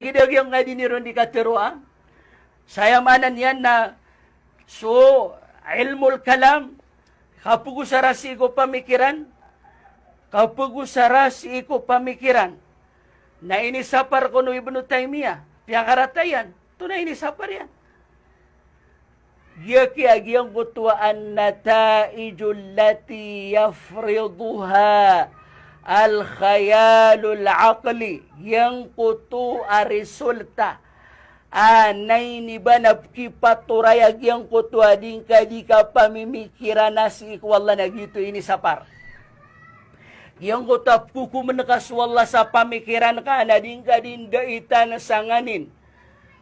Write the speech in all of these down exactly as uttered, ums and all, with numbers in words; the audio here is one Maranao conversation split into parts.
Lagid a giyangkai a di niron di kateroa. Sa aya maana niyan na so ilmul kalam, kapegosara sii ko pamikiran, kapegosara sii ko pamikiran. Na inisapar kon o Ibnu Taymiyyah, piyakarata iyan, antonaa i inisapar iyan? Giya kiya giyangkoto a an-nataijul lati yafriduha al-khayalul aqli. Giyangkoto a resulta a nainiba na pkipatoraya giyangkoto a di ngka di kapamimikiran a sii ko Allah na giyoto i inisapar. Giyangkoto a pkokomen ka so Allah sa pamikiran ka na di ngka di ndaitan sa nganin.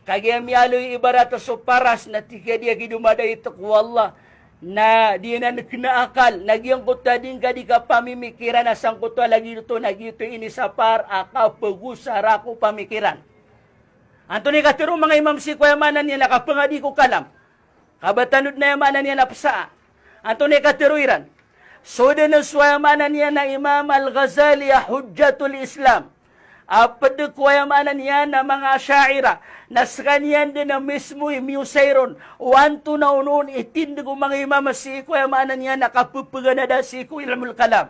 Kagiya miyaaloy ibarat so paras na tig iyan a di aki domadait ko Allah, na di anan kena akal, na giyangkoto a di ngka di kapamimikiran a sangkoto a lagid oto na giyoto i inisapar a kapegosara ko pamikiran. Antonaa i katero o manga imam sii ko aya maana niyan a kapangadi ko kalam? Ka ba tano den aya maana niyan a pesaa. Antonaa i katero iran? So den so aya maana niyan a Imam Al-Ghazali a Hujjatul Islam a ped ko aya maana niyan a manga Asha'irah, na sekaniyan den a mismo i miyosay ron o antonaa onon i tindeg o manga imam sii ko aya maana niyan a kapepeganada sii ko ilmul kalam.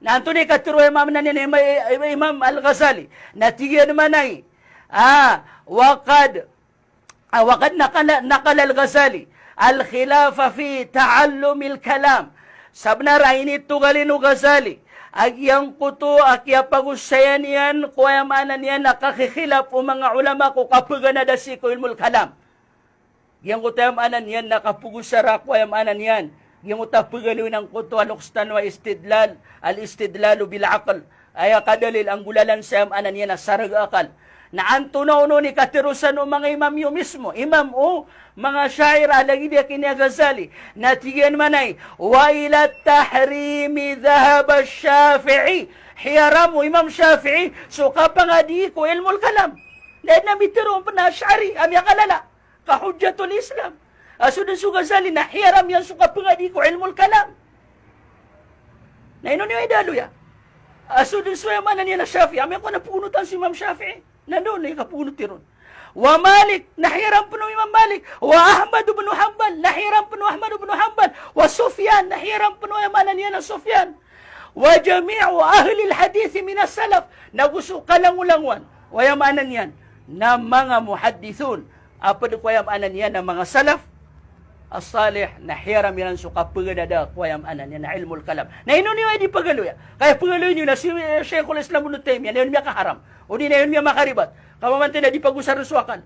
Na antonaa i katero o aya maana niyan a Ima-, Imam Al-Ghazali? Na tig iyan manay, ah, wa qad Ah, wa qad naqala, naqala al-Ghazali al-khilafa fi ta'allumil kalam. Sabenar a initogalin o Ghazali a giyangkoto a kiyapagosayan iyan ko aya maana niyan a kakikhilaf o manga ulama ko kapeganada sii ko ilmul kalam. Giyangkoto aya maana niyan na kapegosara ko aya maana niyan. Giyangkoto a pegaloy angkoto a loks tano a istidlal, al-istidlalu bil aql. Aya kadalil a nggolalan sa aya maana niyan a sarag a akal. Na antonaa onon i katero san o manga imam iyo mismo, imam o manga Asha'irah lagid iyan a Ghazali, na tig iyan manay, wa ila tahrimi dhahaba Shafi'i. Hiyaram o Imam Shafi'i so kapangadi ko ilmul kalam. Na aya den a mitero on pen a Ash'ari a miyakalala ka Hujjatul Islam a so den so Ghazali na hiyaram iyan so kapangadi ko ilmul kalam. Na ino niyo idaloya a so den so aya maana niyan a Shafi'i a miyakowa na pegonotan so Imam Shafi'i? Na ino niyo kapegonoti ron? Wa Malik, na hiyaram pen o Imam Malik. Wa Ahmad ibn Hanbal, na hiyaram pen o Ahmad ibn Hanbal. Wa Sufyan, na hiyaram pen o aya maana niyan a Sufyan. Wa jami'u ahlil hadith minas salaf, na go so kalangolangowan o aya maana niyan na manga muhaddithun a ped ko aya maana niyan a manga salaf as-salih, na hiyaram iran so kapeganada ko aya maana niyan a ilmul kalam. Na ino niyo aya di pegaloya? Ka aya pegaloy niyo na si, eh, Shaykhul Islam Ibn Taymiyyah na aya on miyakaharam, odi na aya on miyamakaribat. Ka mamantay na di pagosaren so akal.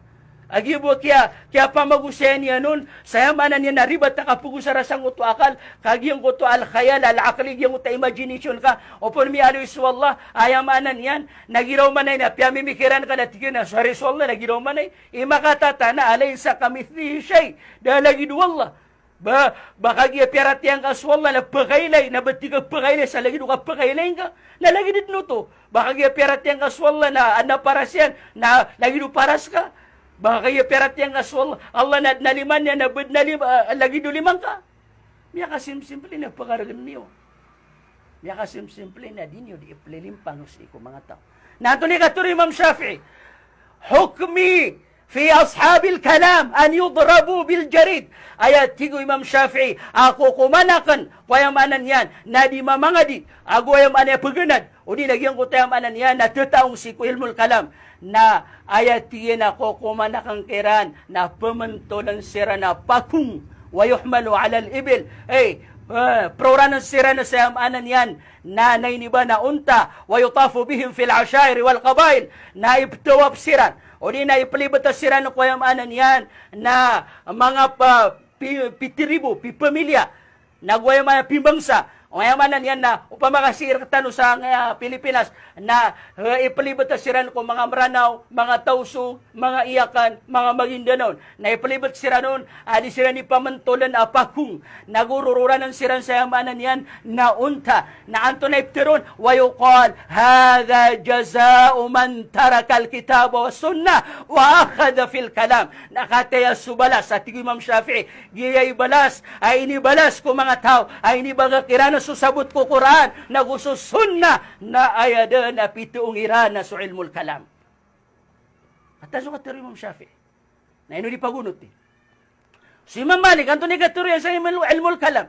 A giya bo kiya, kiyapamagosayan iyan on sa aya maana niyan a ribat a kapegosara sangkoto a akal, ka giyangkoto al-khayal al-aqli, giyangkoto a imagination ka, opama miyaaloy so Allah, aya maana niyan na giraw manay na piyamimikiran ka na tig iyan a so ari so Allah na giraw manay i makatata na, alaysa kamithlihi shay, da a lagid o Allah. Ba, ba kagiya piyaratiyaya ngka so Allah na pekailay, na ba tig ka pekailay sa lagid o kapekailay ngka, na lagid den oto. Ba kagiya piyaratiyaya ngka so Allah na adn a paras iyan, na lagid o paras ka. Ba kagiya piyaratiyaya ngka so Allah, Allah na adn a lima niyan, na ba adn a lima, ah, lagid o lima ngka. Miyakasimsimple na pekaregen iyo. Miyakasimsimple na di niyo di iplilimpang sii ko manga taw. Na antonaa i katero o Imam Shafi'i? Hukmi fi ashabil kalam an yudrabu bil jarid. Aya tig o Imam Shafi'i a kokoman aken ko aya maana niyan na di mamangadi ago aya maana niyan peganad, odi na giyangkoto aya maana niyan na tetaong sii ko ilmul kalam, na aya tig iyan a kokoman aken kiran na pementolen siran a pakong, wa yuhmalu alal ibil, eh, eh, peroranen siran sa aya maana niyan na nainiba na onta, wa yutafu bihim fil ashair wal qabail, na ipetawaf siran, odi na ipelibet siran ko aya maana niyan na manga pa, pi-, pitiribo, pipamilya, na go aya maana pibangsa, o aya maana niyan na opama ka sii rektano sa, ah, Pilipinas, na, eh, ipelibet siran ko manga Meranaw, manga Tausug, manga Yakan, manga Maguindanao, na ipelibet siran on a di siran di pamentolen a pakong, na go rororanen siran sa aya maana niyan na onta. Na antonaa i petero on? Wa yuqal, hadha jaza'u man tarakal kitaba was sunnah wa akhadha fil kalam. Na kataya so balas, a tig o Imam Shafi'i, giya i balas a inibalas ko manga taw a inibaga kiran so sabot ko Qur'an na go so sunnah, na aya den a pitoong iran na so ilmul kalam. Katawan so katharo o Imam Shafi'i. Na ino di pagonoti? So Imam Malik, antonaa i katharo iyan sa ilmul, ilmul kalam?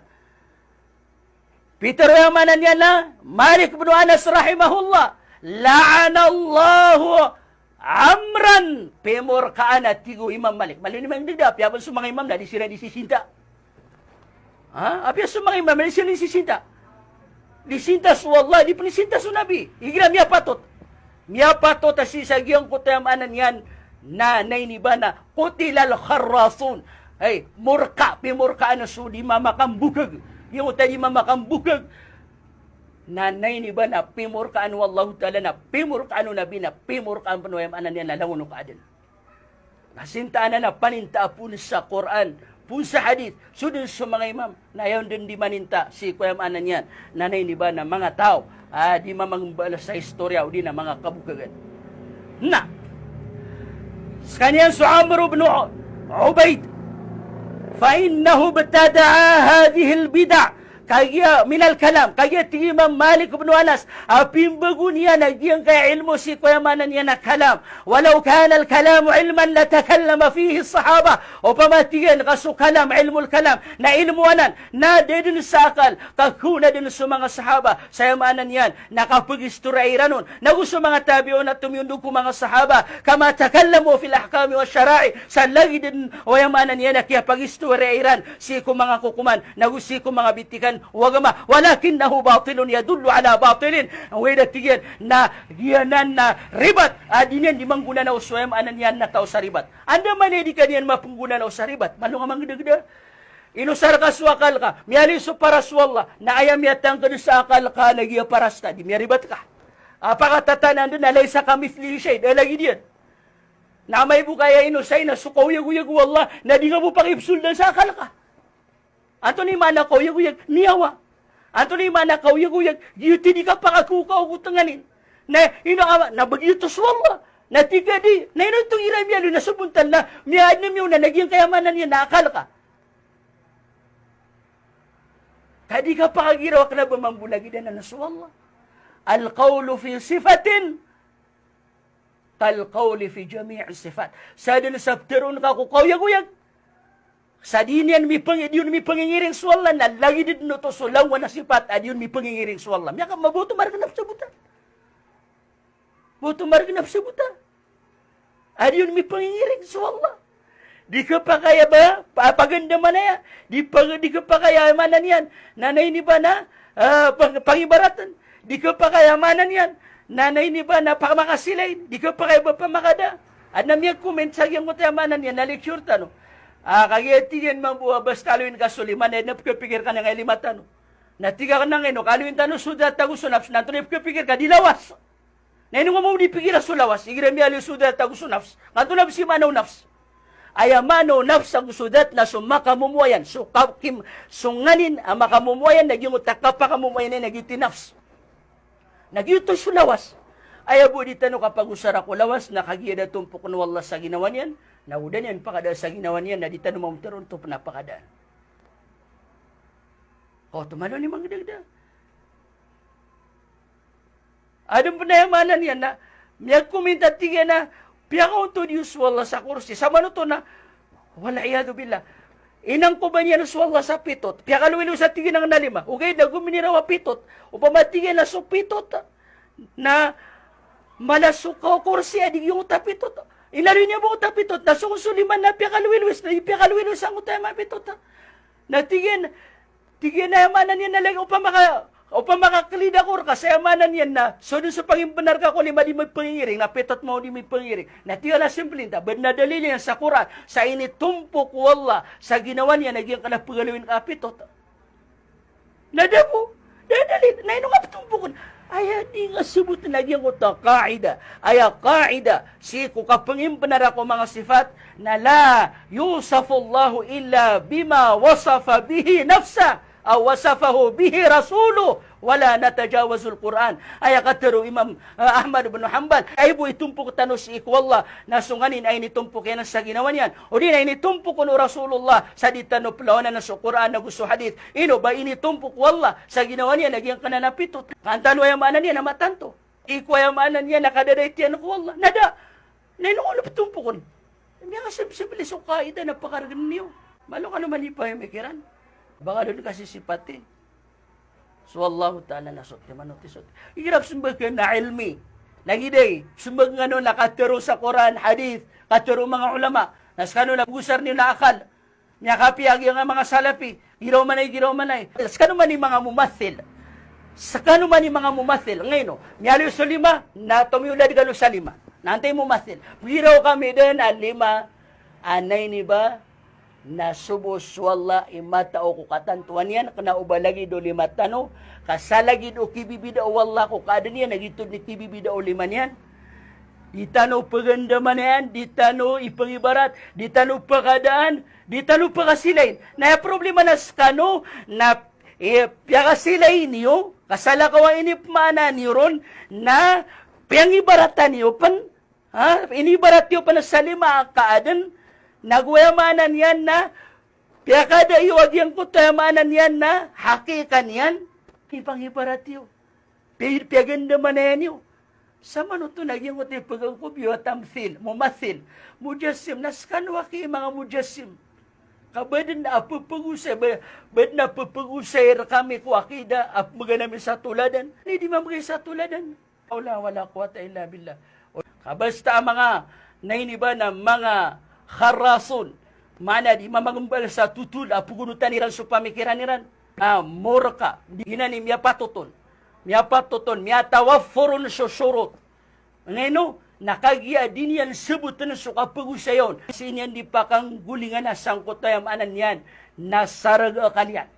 Pitharo, aya maana niyan na, Malik bin Anas rahimahullah, "La'anallahu Amran." Pimorkaan, a tig o Imam Malik. Maliyo niyo mangdagda, apiya pn so manga imam na di siran di sisinta. Ha? Apiya so manga imam, di siran di sisinta. Di sinta so Allah, di pn sinta so Nabi. Igira miyapatot. Miyapatot a sii sa giyangkoto, aya maana niyan na, na ini ba na, qutilal kharrasun. Hay, morka, pimorkaan so di mamakambokag. Giyangkoto a di mamakambokag. Na, na ini ba na pimorkaan o Allahu Ta'ala, na pimorkaan o Nabi, na pimorkaan pn o, aya maana niyan na, langon o kaadn. Na sinta anan a paninta a poon sa Qur'an, poon sa hadith, so dn so manga imam, na aya on dn di maninta sii ko, aya maana niyan na, na ini ba na manga taw a di mamangmbala sa istorya odi na manga kabokagan. Na skaniyan so Amr ibn U-, Ubaid, "Fa innahu ibtada'a hadhihil bid'a." Kagiya minal kalam, kagiya tig i Imam Malik ibn Anas, a pimbago niyan a giyangkaya ilmo sii ko, aya maana niyan na, kalam. "Walaw kana al-kalamu ilman latakallama fihi as-sahaba." Opama tig iyan ka so kalam, ilmul kalam, na ilmo anan, na da dn sa akal ka kon a dn so manga sahaba sa, aya maana niyan na, kapagistoriya iran on, nago so manga tabi'un a tomiyondog ko manga sahaba, kama takallamu fil ahkami wash shara'i, sa lagid dn o, aya maana niyan na, kiyapagistoriya iran sii ko manga kokoman, nago sii ko manga bitikan o agama. "Walakinnahu batilun yadullu ala batilin." Oway, da tig iyan na, giyanan na ribat a di niyan di manggonanao so, aya maana niyan na, taw sa ribat. Andamanaya i di ka niyan mapnggonanao sa ribat? Malo nga mangdagda. Inosar ka so akal ka, miyaaloy so paras o Allah, na aya miyatangkd sa akal ka na giya paras ta, di miyaribat ka. A pakatatanan dn na laysa kamithlihi shay, da lagid iyan. Na amay bo ka aya inosay na so kaoyagoyag o Allah, na di nga bo pakipsoldan sa akal ka. Antonaa i maana kaoyagoyag? Niyawa. Antonaa i maana kaoyagoyag? Giyoto i di kapakakokaw ko tnganin. Na ino ama, na ba giyoto so Allah? Na tig ka di, na ino oto igira miyaaloy na sabontal na miyaadn a miyaona na giyangkaya maana niyan na akal ka. Ka di kapakagiraw a kna ba mambo lagid anan a so Allah. Al-qawlu fi sifatin kal-qawli fi jami'i sifat. Sadn sa ptharoon ka ko kaoyagoyag, sa di niyan mipang-, di on mipangingiring so Allah, na lagid dn oto so langowan a sipat a di on mipangingiring so Allah. Miyaka-, maboto margn a psabota. Boto margn a psabota. A di on mipangingiring so Allah. Di khapakay a ba, pa-, pagandaman aya. Di pag-, di khapakay a maana niyan na, na ini ba na, ah, pang-, pangibaratn. Di khapakay a maana niyan na, na ini ba na pamakasilain. Di khapakay a ba pamakada. Adn a miya-comment sa giyangkoto a maana niyan na lecture tano. Ah, kagiya tig iyan mambo a basta aloyin ka so lima na, na pkhapikir ka na ngkai lima tano. Na tig akn a ngkaino, ka aloyin tano so dhat ago so nafs, na antonaa i pkhapikir ka, di lawas. Na ino nga mambo di pikira so lawas, igira miyaaloy so dhat ago so nafs. Ka antonaa bs i maana o nafs? Aya maana o nafs ago so dhat na so makamomoayan iyan, so ka-, kim-, so nganin a makamomoayan na giyoto a kapakamomoayan iyan na giyoto i nafs. Na giyoto so lawas. Aya bo di tano kapagosara ko lawas na kagiya da tompokn o Allah sa ginawa niyan, na o da niyan pakadaa sa ginawa niyan, na di tano mambo tharoon oto pn a pakadaan. Oto malo ni mangdagda. Adn pn a aya maana niyan na, miya-comment a tig iyan a, piyakaontod iyo so Allah sa kursi. Samanoto na, wal iyadhu billah. Inangkoban iyan so Allah sa pitot. Piyakalowilowi sa tig iyan a lima. Ogaid na gominiraw a pitot. Opama tig iyan a so pitot na mala so ka-, kursi a di giyangkoto a pitot. Inaloy niyan bo angkoto a pitot. Na so, so lima na piyakalowilowi, na piyakalowilowi sangkoto a aya maana a pitot. Na tig iyan, tig iyan a aya maana niyan na lagid opama ka, opama ka klid ako rka, sa aya maana niyan na so dn so pangimbnar ka ko lima di mipangingiring, na pitot mambo di mipangingiring. Na tig iyan a simple, inta ba adn a dalil iyan sa Qur'an sa initompok o Allah sa ginawa niyan a giyangkanan a pgalawin ka a pitot? Na da bo, da a dalil, na ino nga ptompokn? Aya di nga sabotn a giyangkoto a qaida. Aya qaida sii ko kapangimbnar ko manga sifat na la yusafullahu illa bima wasafa bihi nafsah, aw wasafahu bihi rasuluh, wa la natajawazul Qur'an. Aya katharo o Imam, ah, Ahmad bin Hanbal, aya bo itompok tano sii ko Allah na so nganin a initompok iyan sa ginawa niyan, odi na initompok o Rasulullah sa di tano plawanan so Qur'an ago so hadith. Ino ba initompok o Allah sa ginawa niyan a giyangkanan a pitot? Kanto aya maana niyan a matanto. Iko aya maana niyan a kadadait iyan ko Allah. Na da. Na ino ko na ptompokon? Miyakasebseb i so kaida na pakargn iyo. Malo kano man i pamikiran. Ba kano dn kasisipati so Allahu Ta'ala na so timan o tiso. Igira psmbag na ilmi. Lagid a psmbag ngano na katharo sa Qur'an, hadith, katharo manga ulama. Na skano na pgosar niyo na akal. Miyakapiya giya nga manga Salafi, giraw manay, giraw manay. Skano man i manga mumathil. Skano man i manga mumathil. Ngaino, miyaaloy so lima, na tomiyoladn kano sa lima. Na antai mumathil? Giraw kami dn a lima, a naini ba, na so bo so Allah i matao ko katantoan iyan, kna o ba lagid o lima tano, ka sa lagid o kibibida o Allah ko kaadn iyan, na giyoto dn i kibibida o lima niyan. Di tano pgandamanayan, di tano ipangibarat, di tano pakadaan, di tano pakasilain. Na aya problema na skano, na, eh, piyakasilai niyo, ka salakaw a inipmaana niyo ron, na piyangibaratan iyo pn, ha, inibarat iyo pn sa lima a kaadn, na go aya maana niyan na, piyakada iyo a giyangkoto aya maana niyan na, hakika niyan, ipangibarat iyo. Pi-, piyagandamanayan iyo. Samanoto na giyangkoto i pgangkob iyo a tamthil, mumathil, mujassim, na skano aki i manga mujassim. Ka ba dn a pphagosayi, ba, ba dn a pphagosayi rkami ko akida, a pmbgan ami sa toladan. Ini di mamgay sa toladan. La hawla wala quwwata illa billah. Ka basta a manga, naini ba na manga kharrasun. Maana di mamangmbal sa totol a pgonotan iran so pamikiran iran. Na morka, di giyanan i miyapatot on. Miyapatot on, miyatawaffar on so shurut. Ngaino, na kagiya di niyan sabotn so kapagosaya on. Sii niyan di pakanggolingan a sangkoto aya maana niyan na sarag a akal iyan.